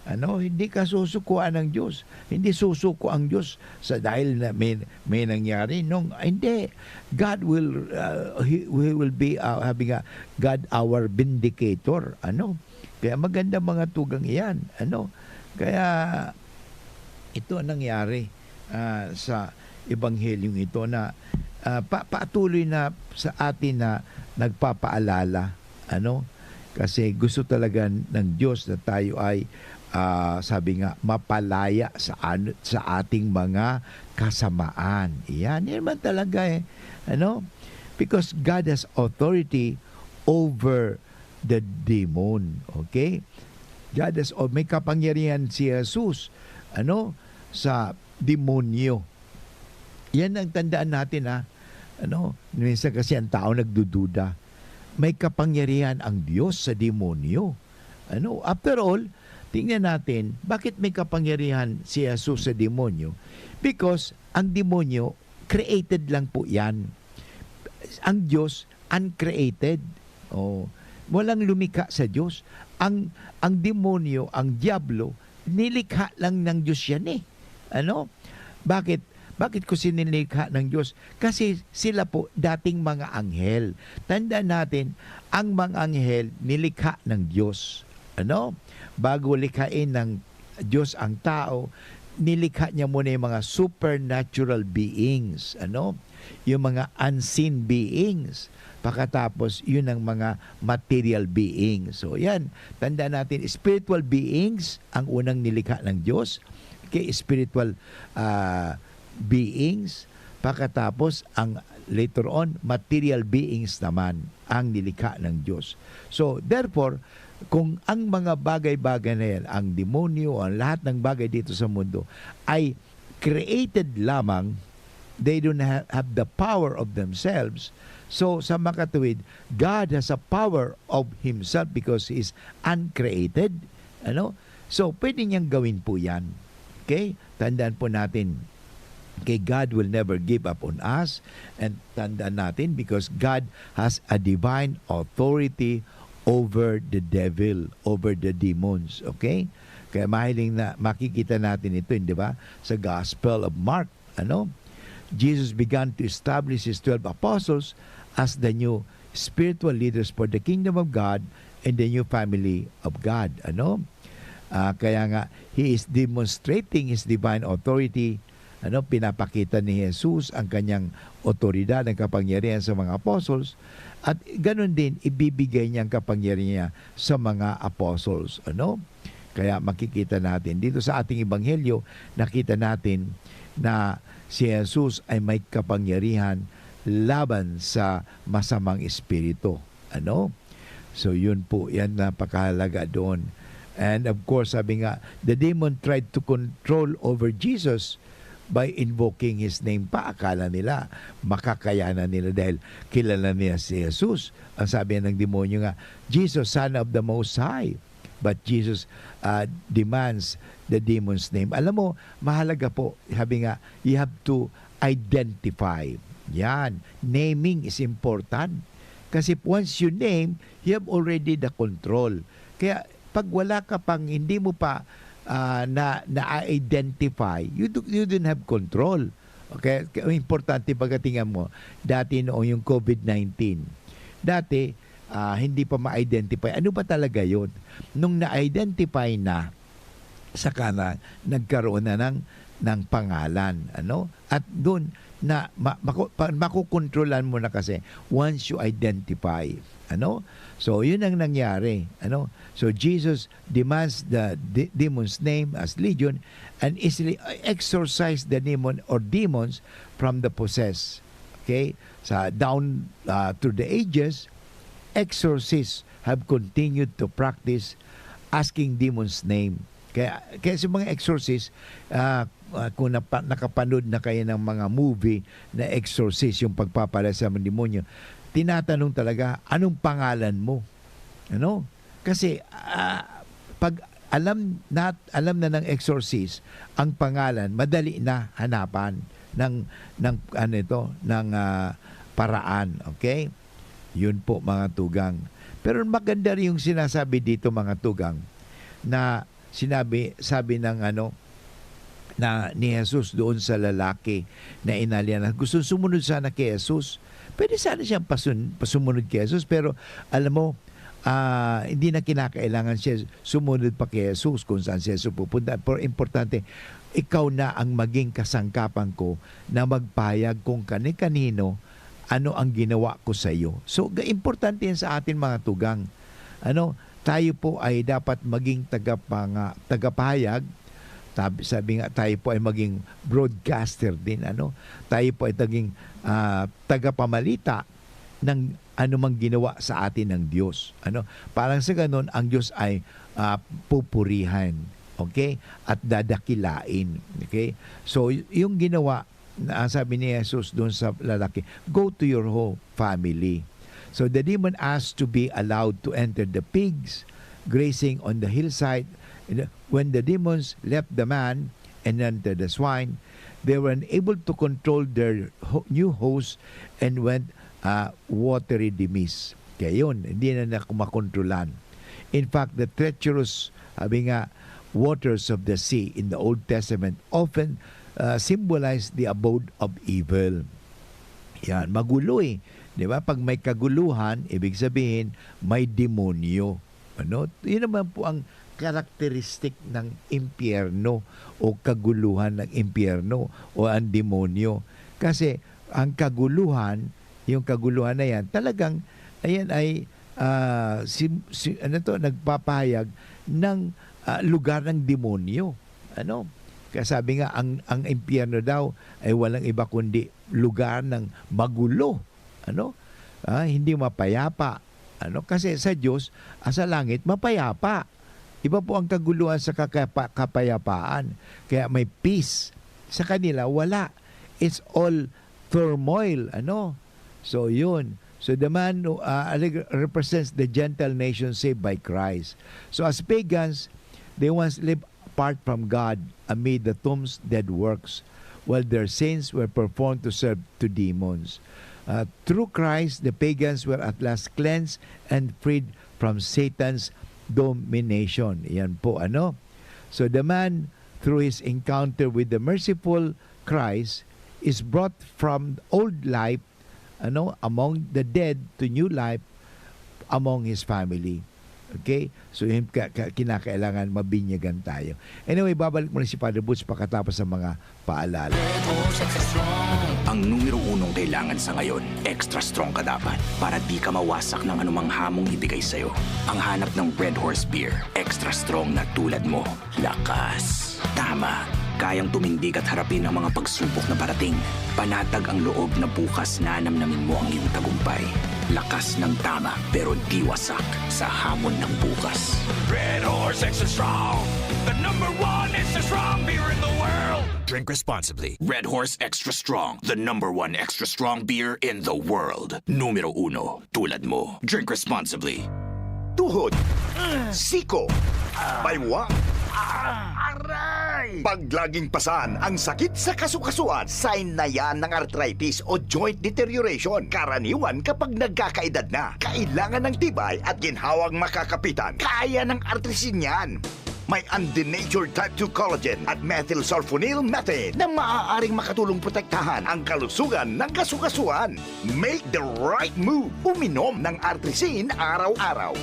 Ano? Hindi ka susukuan ng Diyos. Hindi susuko ang Diyos sa dahil na may, may nangyari. Nung, hindi. God will, uh, he, he will be, uh, sabi nga, "God our vindicator." Ano? Kaya maganda mga tugang iyan. Ano? Kaya ito ang nangyari, ah, sa ebanghelyong ito na, ah, pa-, patuloy na sa atin na nagpapaalala, ano? Kasi gusto talaga ng Diyos na tayo ay, ah, sabi nga, mapalaya sa ano, sa ating mga kasamaan. Iyan, yan naman talaga eh. Ano? Because God has authority over the demon. Okay? God has, o may kapangyarihan si Jesus, ano, sa demonyo. Yan ang tandaan natin, ha. Ano, minsan kasi ang tao nagdududa. May kapangyarihan ang Diyos sa demonyo. Ano, after all, tingnan natin, bakit may kapangyarihan si Jesus sa demonyo? Because ang demonyo, created lang po yan. Ang Diyos, uncreated. Oh, walang lumikha sa Diyos. Ang, ang demonyo, ang Diablo, nilikha lang ng Diyos yan eh. Ano? Bakit? Bakit ko sinilikha ng Diyos? Kasi sila po dating mga anghel. Tandaan natin, ang mga anghel nilikha ng Diyos. Ano? Bago likhain ng Diyos ang tao, nilikha niya muna yung mga supernatural beings. Ano? yung mga unseen beings, pakatapos yun ang mga material beings. So yan, tandaan natin, spiritual beings ang unang nilikha ng Diyos. Okay, spiritual ah, beings, pakatapos ang later on, material beings naman ang nilikha ng Diyos. So, therefore, kung ang mga bagay-bagay na yan, ang demonyo, ang lahat ng bagay dito sa mundo, ay created lamang, they don't ha- have the power of themselves. So, sa makatuwid, God has a power of Himself because He is uncreated. Ano? So, pwede niyang gawin po yan. Okay? Tandaan po natin, okay, God will never give up on us. And tandaan natin, because God has a divine authority over the devil, over the demons. Okay? Kaya mahiling na makikita natin ito, di ba? Sa Gospel of Mark, ano? Jesus began to establish his twelve apostles as the new spiritual leaders for the kingdom of God and the new family of God. Ano? Ah, kaya nga, he is demonstrating his divine authority. Ano, pinapakita ni Jesus ang kanyang otoridad, ang kapangyarihan sa mga apostles, at ganun din, ibibigay niya ang kapangyarihan niya sa mga apostles. Ano? Kaya makikita natin dito sa ating ebanghelyo, nakita natin na si Jesus ay may kapangyarihan laban sa masamang espiritu. Ano? So, yun po, yan napakahalaga doon. And of course, sabi nga, the demon tried to control over Jesus by invoking his name pa. Akala nila, makakayanan nila dahil kilala niya si Jesus. Ang sabi ng demonyo nga, "Jesus, Son of the Most High." But Jesus ah, demands the demon's name. Alam mo, mahalaga po, sabi nga, you have to identify. Yan. Naming is important. Kasi once you name, you have already the control. Kaya pag wala ka pang, hindi mo pa ah, na, na-identify, you, do, you don't have control. Okay? Kaya importante pagdatingan mo, dati noong yung COVID nineteen, dati, ah, hindi pa ma-identify. Ano ba talaga yun? Nung na-identify na, saka na nagkaroon na ng, ng pangalan. Ano? At doon na ma, mako, pa, makokontrolan mo na kasi once you identify. Ano? So, yun ang nangyari. Ano? So, Jesus demands the de, demon's name as Legion and easily exorcise the demon or demons from the possessed. Okay? Sa down ah, through the ages, exorcists have continued to practice asking demons' name. Kaya, kaya sa mga exorcist, ah, ah, kung napa, nakapanood na kayo ng mga movie na exorcist, yung pagpapalaya sa mga demonyo, tinatanong talaga, "Anong pangalan mo?" Ano? Kasi ah, pag alam na, alam na ng exorcist ang pangalan, madali na hanapan ng, ng ano ito, ng ah, paraan. Okay? Yun po, mga tugang. Pero maganda rin yung sinasabi dito, mga tugang, na sinabi, sabi ng ano, na ni Jesus doon sa lalaki na inalian na gusto sumunod sana kay Jesus. Pwede sana siyang pasun, pasumunod kay Jesus, pero alam mo, ah, hindi na kinakailangan siya sumunod pa kay Jesus kung saan si Jesus pupunta. Pero importante, ikaw na ang maging kasangkapan ko na magpahayag kung kani-kanino ano ang ginawa ko sa iyo. So, ga, importante yan sa atin, mga tugang. Ano, tayo po ay dapat maging tagapanga, tagapahayag. Sabi, sabi nga, tayo po ay maging broadcaster din. Ano, tayo po ay taging ah, tagapamalita ng anumang ginawa sa atin ng Diyos. Ano, parang sa ganun, ang Diyos ay ah, pupurihan, okay, at dadakilain. Okay? So, y, yung ginawa, na sabi ni Jesus doon sa lalaki, "Go to your whole family." So, the demon asked to be allowed to enter the pigs grazing on the hillside. And when the demons left the man and entered the swine, they were unable to control their ho, new host and went ah, watery the mist. Kaya yun, hindi na na makontrolan. In fact, the treacherous, sabi nga, waters of the sea in the Old Testament often ah, symbolize the abode of evil. Yan, magulo eh. Di ba? Pag may kaguluhan, ibig sabihin, may demonyo. Ano? Yun naman po ang karakteristik ng impyerno o kaguluhan ng impyerno o ang demonyo. Kasi ang kaguluhan, yung kaguluhan na yan, talagang, ayan ay, ah, si, si, ano to, nagpapahayag ng, ah, lugar ng demonyo. Ano? Kaya sabi nga, ang, ang impyerno daw ay walang iba kundi lugar ng magulo. Ano? Ah, hindi mapayapa. Ano? Kasi sa Diyos, ah, sa langit, mapayapa. Iba po ang kaguluhan sa kakapa-, kapayapaan. Kaya may peace. Sa kanila, wala. It's all turmoil. Ano? So, yun. So, the man who, uh, alleg-, represents the gentle nation saved by Christ. So, as pagans, they once lived apart from God amid the tomb's dead works, while their saints were performed to serve to demons. Uh, through Christ, the pagans were at last cleansed and freed from Satan's domination. Yan po, ano? So, the man, through his encounter with the merciful Christ, is brought from old life, ano, among the dead to new life among his family. Okay? So, yun ka, ka, kinakailangan mabinyagan tayo. Anyway, babalik muna si Father Butch pagkatapos ng mga paalala. Ang numero unong kailangan sa ngayon, extra strong ka dapat para di ka mawasak ng anumang hamong ibigay sa'yo. Ang hanap ng Red Horse Beer, extra strong na tulad mo. Lakas. Tama. Kayang tumindig at harapin ang mga pagsubok na parating. Panatag ang loob na bukas nanamnamin mo ang iyong tagumpay. Lakas ng tama, pero di wasak sa hamon ng bukas. Red Horse Extra Strong, the number one extra strong beer in the world. Drink responsibly. Red Horse Extra Strong, the number one extra strong beer in the world. Numero uno, tulad mo. Drink responsibly. Tuhod, siko, baywang. Aray! Pag laging pasan ang sakit sa kasukasuan, sign na yan ng arthritis o joint deterioration. Karaniwan kapag nagkakaedad na, kailangan ng tibay at ginhawang makakapitan. Kaya ng Artrisin yan. May undenatured type two collagen at methylsulfonyl methane na maaaring makatulong protektahan ang kalusugan ng kasukasuan. Make the right move. Uminom ng Artrisin araw-araw.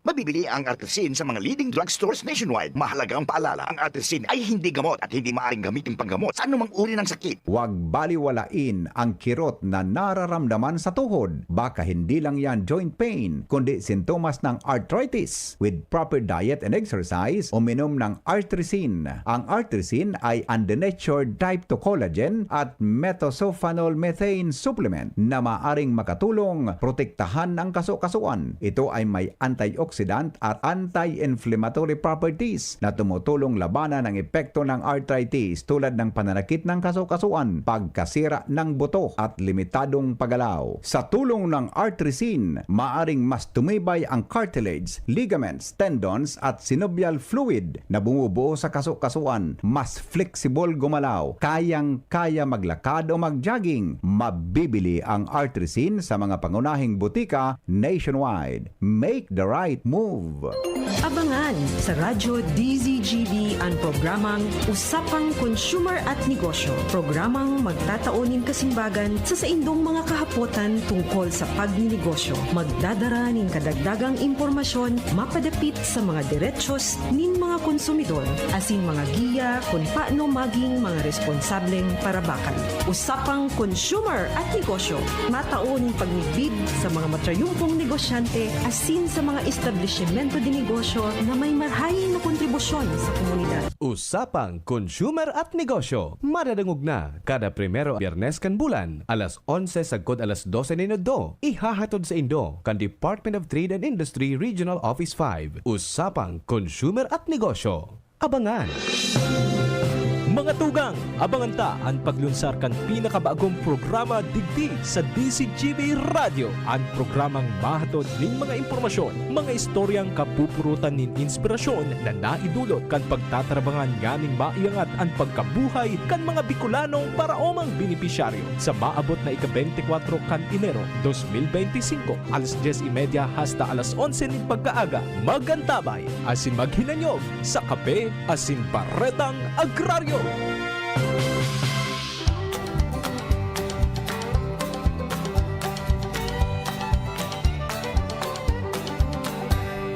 Mabibili ang Artrisin sa mga leading drugstores nationwide. Mahalagang paalala, ang Artrisin ay hindi gamot at hindi maaaring gamitin panggamot sa anumang uri ng sakit. Huwag baliwalain ang kirot na nararamdaman sa tuhod. Baka hindi lang yan joint pain, kundi sintomas ng arthritis. With proper diet and exercise, uminom ng Artrisin. Ang Artrisin ay undenatured type two collagen at methylsulfonyl methane supplement na maaring makatulong protektahan ang kasukasuan. Ito ay may antioxidant at anti-inflammatory properties na tumutulong labanan ang epekto ng arthritis tulad ng pananakit ng kasukasuan, pagkasira ng buto at limitadong paggalaw. Sa tulong ng Artrisin, maaring mas tumibay ang cartilage, ligaments, tendons at synovial fluid na bumubuo sa kasukasuan. Mas flexible gumalaw, kayang-kaya maglakad o mag-jogging. Mabibili ang Artrisin sa mga pangunahing butika nationwide. Make the right move! Abangan sa Radyo D Z G B ang programang Usapang Consumer at Negosyo. Programang magtatao nin kasimbagan sa saindong mga kahapotan tungkol sa pagninegosyo. Magdadara nin kadagdagang impormasyon mapadapit sa mga derechos nin mga konsumidor asin mga giya kun paano maging mga responsableng parabakan. Usapang Consumer at Negosyo, matao nin pagmidbid sa mga matrayumpong negosyante asin sa mga establisimento de negosyo na may marahay na kontribusyon sa komunidad. Usapang Consumer at Negosyo, madadangog na kada primero Biyernes kan bulan, alas onse sagkod alas dose nin udto. Ihahatod saindo kan Department of Trade and Industry Regional Office five. Usapang Consumer at Negosyo. Abangan! Mga tugang, abangan ta an paglunsar kan pinakabagong programa digdi sa D Z G B Radyo, an programang mahatod nin mga impormasyon, mga istoryang kapupurutan nin inspirasyon na naidulot kan pagtatrabangan nganing maiangat an pagkabuhay kan mga Bicolanong paraomang benepisyaryo. Sa maabot na ika-beintikwatro kan Enero, dos mil beintisinko, alas dyes y media hasta alas onse nin pagkaaga, mag-antabay asin maghinanyog sa Kape asin Baretang Agraryo.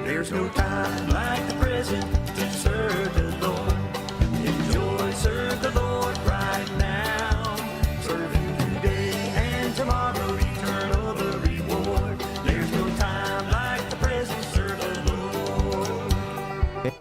There's no time like the present to serve the Lord. Enjoy, serve the Lord right now. So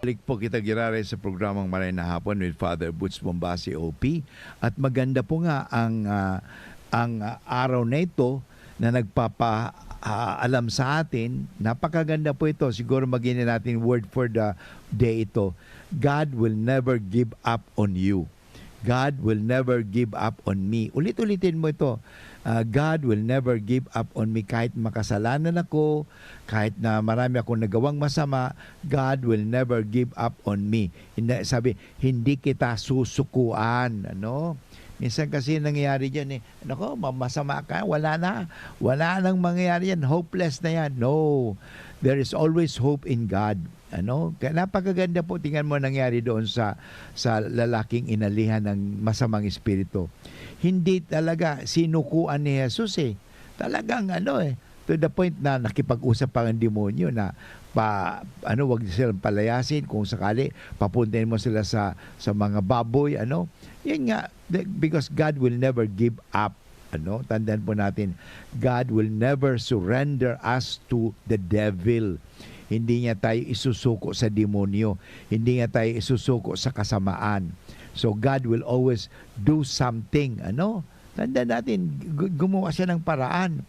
Balik po kita giraray sa programang Maray na Hapon with Father Butch Bombasi, O P. At maganda po nga ang, ah, ang, ah, araw na ito na nagpapa-, ah, alam sa atin. Napakaganda po ito. Siguro magiging natin word for the day ito. "God will never give up on you." God will never give up on me. Ulit-ulitin mo ito. Ah, "God will never give up on me." Kahit makasalanan ako, kahit na marami akong nagawang masama, God will never give up on me. Hindi, sabi, "Hindi kita susukuan." Ano? Minsan kasi nangyayari dyan eh, "Nako, ma-, masama ka, wala na. Wala nang mangyayari yan. Hopeless na yan." No. There is always hope in God. Ano? Kaya napakaganda po. Tingnan mo nangyari doon sa, sa lalaking inalihan ng masamang espiritu. Hindi talaga sinukuan ni Jesus eh. Talagang ano eh, to the point na nakipag-usap pa ang demonyo na pa, ano, wag silang palayasin kung sakali papuntahin mo sila sa, sa mga baboy, ano. Yun nga, the-, because God will never give up. Ano, tandaan po natin, God will never surrender us to the devil. Hindi niya tayo isusuko sa demonyo. Hindi niya tayo isusuko sa kasamaan. So, God will always do something. Ano? Tandaan natin, gu-, gumawa siya ng paraan.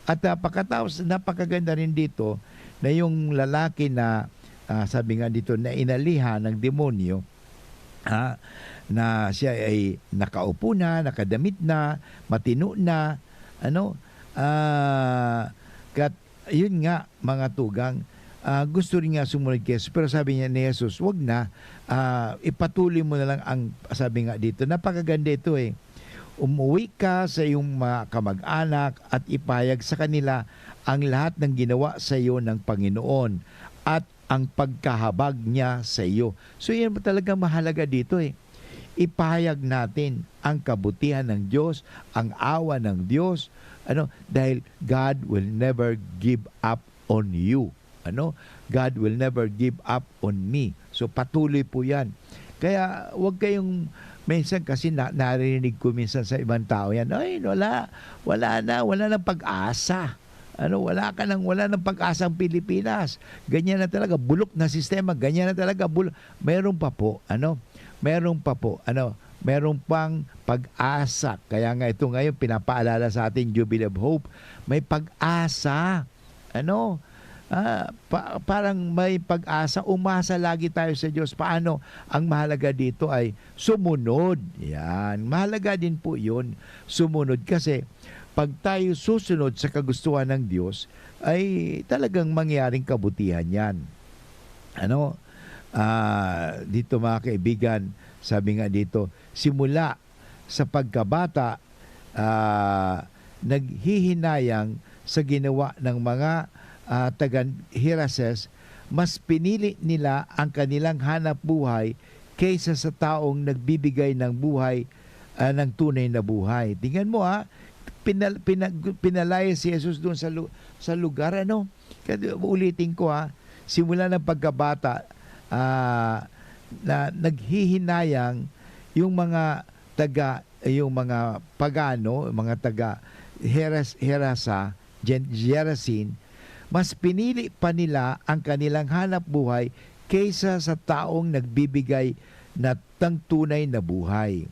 At, ah, pagkatapos, napakaganda rin dito na yung lalaki na, ah, sabi nga dito, na inalihan ng demonyo, ha, na siya ay nakaupo na, nakadamit na, matino na, ano, ah, kat-, yun nga, mga tugang, ah, gusto rin nga sumunod kay Jesus, pero sabi niya ni Jesus, "Wag na, ah, ipatuloy mo na lang ang," sabi nga dito, napakaganda ito eh, "Umuwi ka sa iyong mga kamag-anak at ipahayag sa kanila ang lahat ng ginawa sa iyo ng Panginoon at ang pagkahabag niya sa iyo." So, yan talaga mahalaga dito eh. Ipahayag natin ang kabutihan ng Diyos, ang awa ng Diyos, ano, dahil God will never give up on you. Ano? "God will never give up on me." So, patuloy po yan. Kaya, wag kayong, minsan kasi na, naririnig ko minsan sa ibang tao yan, "Ay, wala, wala na, wala nang pag-asa." Ano, wala ka nang, wala nang pag-asa ang Pilipinas. Ganyan na talaga, bulok na sistema, ganyan na talaga, bul-, meron pa po, ano, meron pa po, ano, meron pang pag-asa. Kaya nga ito ngayon, pinapaalala sa atin, Jubilee of Hope, may pag-asa. Ano, ah, pa-, parang may pag-asa, umasa lagi tayo sa Diyos. Paano? Ang mahalaga dito ay sumunod. Yan. Mahalaga din po yun, sumunod. Kasi pag tayo susunod sa kagustuhan ng Diyos, ay talagang mangyaring kabutihan yan. Ano? Ah, dito, mga kaibigan, sabi nga dito, simula sa pagkabata, ah, naghihinayang sa ginawa ng mga, ah, taga Herases, mas pinili nila ang kanilang hanap buhay kaysa sa taong nagbibigay ng buhay, ah, ng tunay na buhay. Tingnan mo, ha, pinal-, pinag-, pinalayas si Jesus doon sa lu-, sa lugar, ano? Kaya ulitin ko, ha, simula ng pagkabata, ah, na naghihinayang yung mga taga, yung mga pagano, mga taga Heras-, Herasa, Gen-, Gerasin, mas pinili pa nila ang kanilang hanap buhay kaysa sa taong nagbibigay na tang tunay na buhay.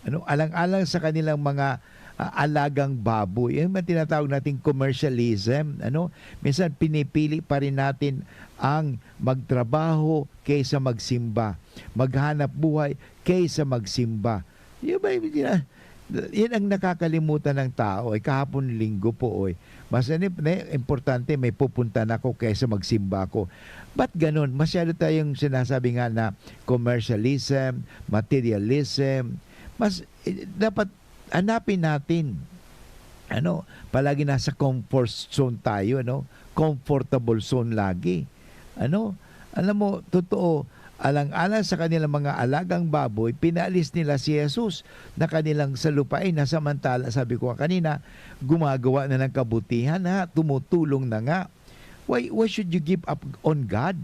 Ano, alang-alang sa kanilang mga, ah, alagang baboy. Yan ang tinatawag nating commercialism, ano? Minsan pinipili pa rin natin ang magtrabaho kaysa magsimba, maghanap buhay kaysa magsimba. Yun ba yung gina-, yan ang nakakalimutan ng tao, eh. Kahapon Linggo po, oy. Mas ano, na, importante, may pupuntahan ako kaysa magsimba ako. Ba't ganun? Masyado tayong sinasabi nga na commercialism, materialism. Mas, eh, dapat hanapin natin. Ano, palagi nasa comfort zone tayo, ano? Comfortable zone lagi. Ano? Alam mo, totoo, alang-alang sa kanilang mga alagang baboy, pinaalis nila si Jesus na kanilang salupain, na samantala, sabi ko kanina, gumagawa na ng kabutihan, ha? Tumutulong na nga. Why, why should you give up on God?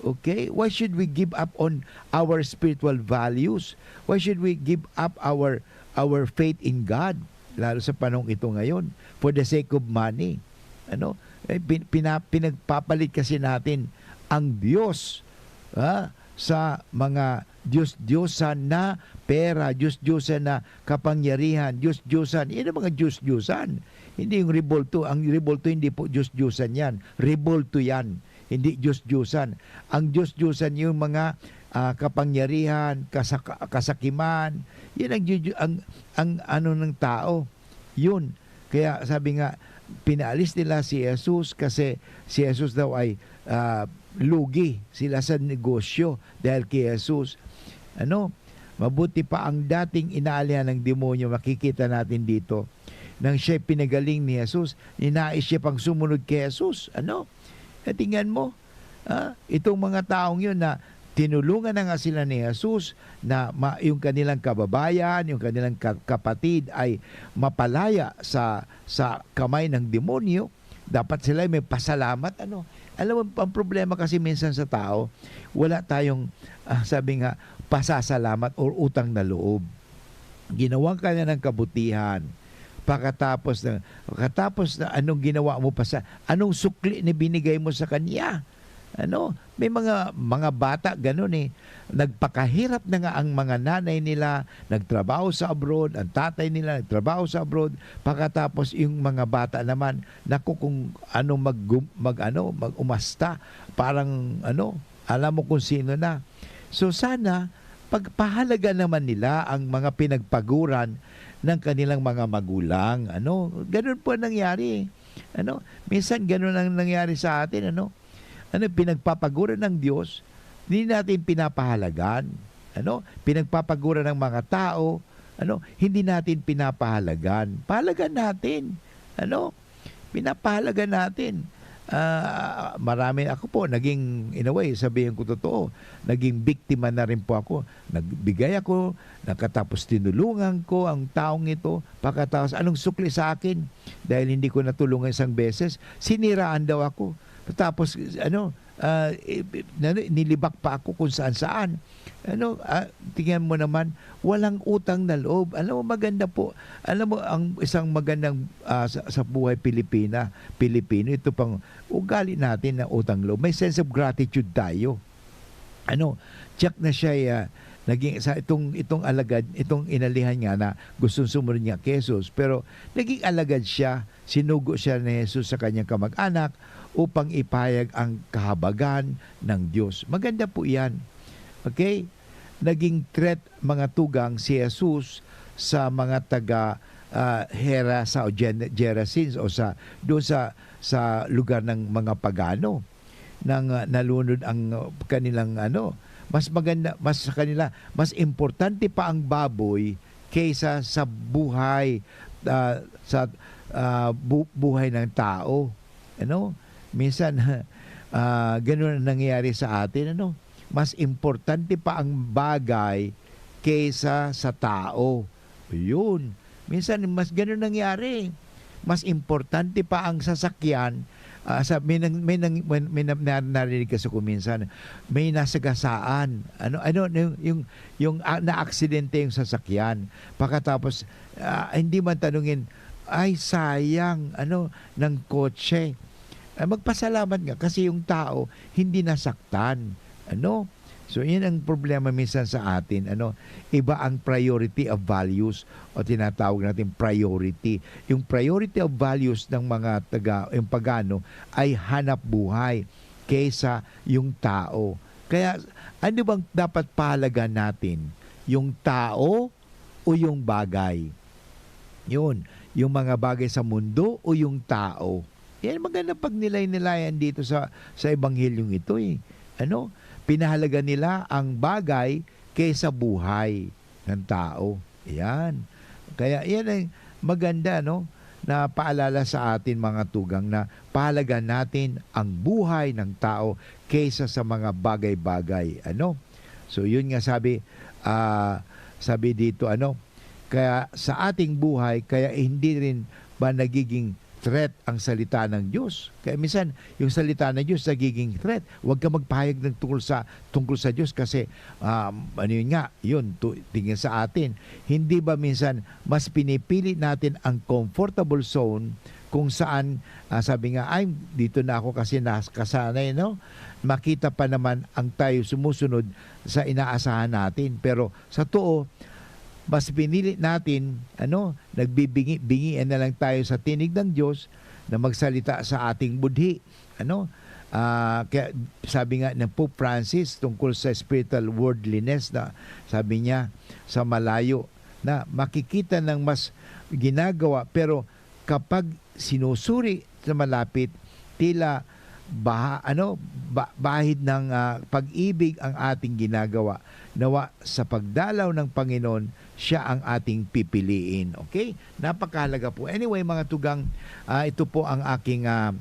Okay? Why should we give up on our spiritual values? Why should we give up our, our faith in God? Lalo sa panahong ito ngayon, for the sake of money. Ano? Eh, pin-, pina-, pinagpapalit kasi natin ang Diyos, ha? sa mga diyos-diyosan na pera, diyos-diyosan na kapangyarihan, diyos-diyosan. Yan ang mga diyos-diyosan. Hindi yung rebulto. Ang rebulto hindi po diyos-diyosan yan. Rebulto yan. Hindi diyos-diyosan. Ang diyos-diyosan yung mga, ah, kapangyarihan, kasaka-, kasakiman. Yan ang diyos-, ang, ang ano ng tao. Yun. Kaya sabi nga, pinaalis nila si Jesus kasi si Jesus daw ay, ah, lugi sila sa negosyo dahil kay Jesus. Ano? Mabuti pa ang dating inaalihan ng demonyo, makikita natin dito. Nang siya'y pinagaling ni Jesus, ninais siya pang sumunod kay Jesus. Ano? E, tingnan mo, ah, itong mga taong yun na tinulungan na nga sila ni Jesus na ma-, yung kanilang kababayan, yung kanilang ka-, kapatid ay mapalaya sa, sa kamay ng demonyo, dapat sila may pasalamat, ano? Alam mo, ang problema kasi minsan sa tao, wala tayong, ah, sabi nga, pasasalamat or utang na loob. Ginawa ka niya ng kabutihan. Pagkatapos na, pagkatapos na, anong ginawa mo pa sa, anong sukli na binigay mo sa kanya? Ano, may mga, mga bata ganun eh. Nagpakahirap na nga ang mga nanay nila, nagtrabaho sa abroad, ang tatay nila nagtrabaho sa abroad, pagkatapos yung mga bata naman, naku, kung ano mag-, mag-, ano, mag-umasta, parang ano, alam mo kung sino na. So sana, pagpahalaga naman nila ang mga pinagpaguran ng kanilang mga magulang. Ano, ganun po ang nangyari. Ano, minsan ganun ang nangyari sa atin, ano? Ano, pinagpapaguran ng Diyos, hindi natin pinapahalagan. Ano, pinagpapaguran ng mga tao, ano, hindi natin pinapahalagan. Pahalagan natin. Ano, pinapahalagan natin. Ah, marami, ako po, naging, in a way, sabihin ko totoo, naging biktima na rin po ako. Nagbigay ako, nakatapos tinulungan ko ang taong ito. Pagkatapos, anong sukli sa akin? Dahil hindi ko natulungan isang beses, siniraan daw ako. Tapos, ano, ah, i-, i-, ano, nilibak pa ako kung saan-saan. Ano, ah, tingnan mo naman, walang utang na loob. Alam mo, maganda po. Alam mo, ang isang magandang, ah, sa, sa buhay Pilipina, Pilipino, ito pang ugali natin na utang loob. May sense of gratitude tayo. Ano, tiyak na siya, ah, naging sa itong, itong alagad, itong inalihan nga na gustong sumunod nga kay Jesus, pero naging alagad siya, sinugo siya ni Jesus sa kanyang kamag-anak upang ipahayag ang kahabagan ng Diyos. Maganda po 'yan. Okay? Naging threat, mga tugang, si Jesus sa mga taga, ah, Hera sa o Gen-, Gerasenes o sa, doon sa, sa lugar ng mga pagano nang, ah, nalunod ang, ah, kanilang ano, mas maganda, mas sa kanila, mas importante pa ang baboy kaysa sa buhay, ah, sa, ah, bu-, buhay ng tao, ano? Minsan, ah, ganun ang nangyayari sa atin, ano? Mas importante pa ang bagay kaysa sa tao. Yun. Minsan mas ganun nangyari. Mas importante pa ang sasakyan, ah, sa may nang-, may nang-, may, may na-, na-, narinig kasi ko minsan, may nasagasaan. Ano, ano, yung, yung, yung, ah, naaksidente yung sasakyan. Pagkatapos, ah, hindi man tanungin, "Ay, sayang, ano, ng kotse." Ah, magpasalamat nga kasi yung tao hindi nasaktan. Ano? So, yun ang problema minsan sa atin, ano, iba ang priority of values o tinatawag natin priority. Yung priority of values ng mga taga, yung pagano ay hanap buhay kaysa yung tao. Kaya, ano bang dapat pahalagan natin? Yung tao o yung bagay? Yun, yung mga bagay sa mundo o yung tao? Yan, magandang pagnilay-nilayan dito sa, sa ebanghelyong ito, eh. Ano? Pinahalaga nila ang bagay kaysa buhay ng tao. Yan. Kaya yan ay maganda, no, na paalala sa atin, mga tugang, na pahalaga natin ang buhay ng tao kaysa sa mga bagay-bagay. Ano? So, yun nga sabi, ah, sabi dito, ano, kaya sa ating buhay, kaya hindi rin ba nagiging threat ang salita ng Diyos? Kaya minsan, yung salita ng Diyos nagiging threat. Huwag ka magpahayag ng tungkol sa, tungkol sa Diyos kasi, um, ano yun nga, yun, tu-, tingin sa atin. Hindi ba minsan mas pinipili natin ang comfortable zone kung saan, ah, sabi nga, "Ay, dito na ako kasi nakasanay," no? Makita pa naman ang tayo sumusunod sa inaasahan natin. Pero sa totoo, mas pinili natin, ano, nagbibingi-bingian na lang tayo sa tinig ng Diyos na magsalita sa ating budhi, ano? Ah, kaya sabi nga ng Pope Francis tungkol sa spiritual worldliness na sabi niya, sa malayo na makikita ng mas ginagawa, pero kapag sinusuri sa malapit, tila baha-, ano, ba-, bahid ng, ah, pag-ibig ang ating ginagawa. Nawa sa pagdalaw ng Panginoon, siya ang ating pipiliin. Okay? Napakahalaga po. Anyway, mga tugang, ah, ito po ang aking, ah,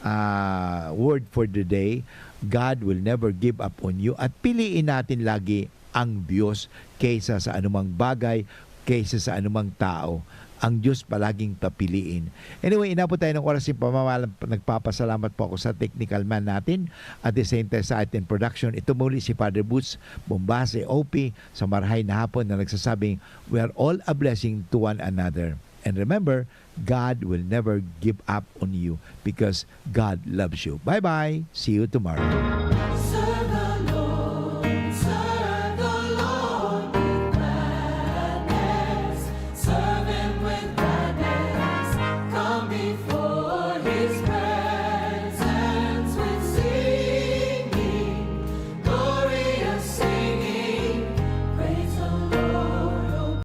ah, word for the day. God will never give up on you. At piliin natin lagi ang Diyos kaysa sa anumang bagay, kaysa sa anumang tao. Ang Diyos palaging papiliin. Anyway, inabot tayo ng oras ng pamamalam. Nagpapasalamat po ako sa technical man natin. At the same time, sa ating production. Ito muli si Father Boots Bombase, O P, sa marahay na hapon na nagsasabing, "We are all a blessing to one another." And remember, God will never give up on you because God loves you. Bye-bye. See you tomorrow.